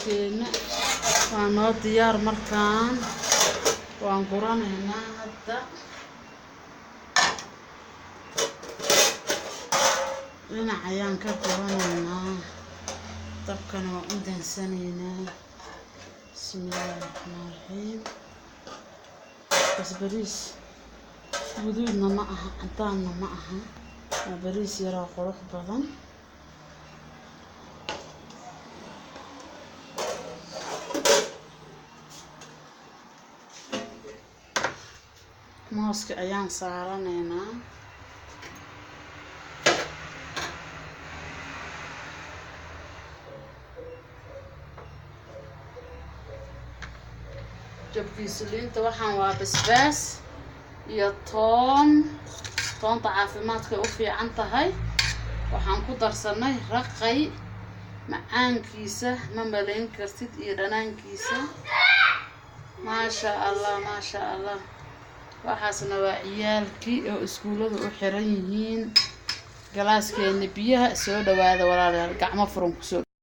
Basbaaskeena waa noo diyaar. Markaan waan guranaynaa hadda. Dhinac ayaan ka guranaynaa, dabkana waan u dansanaynaa. Bismillaahi raxmaan raxiim. Bas, bariis guduudna ma aha, cadaanna ma aha, waa bariis yaroo qurux badan. Mooska ayaan saaranaynaa. Jabkiisu liinta waxaan waa basbaas iyo toon. Toonta caafimaadkay u fiican tahay. Waxaan ku darsanay raqay. Macaankiisa ma malayn kartid iyo dhanaankiisa. Maasha Allah, maasha Allah. Waxaasna waa ciyaalkii oo iskuulladu u xiran yihiin. Galaaskeena biyaha. Soo dhawaada, walaalayaal, gacmo furan kusoo.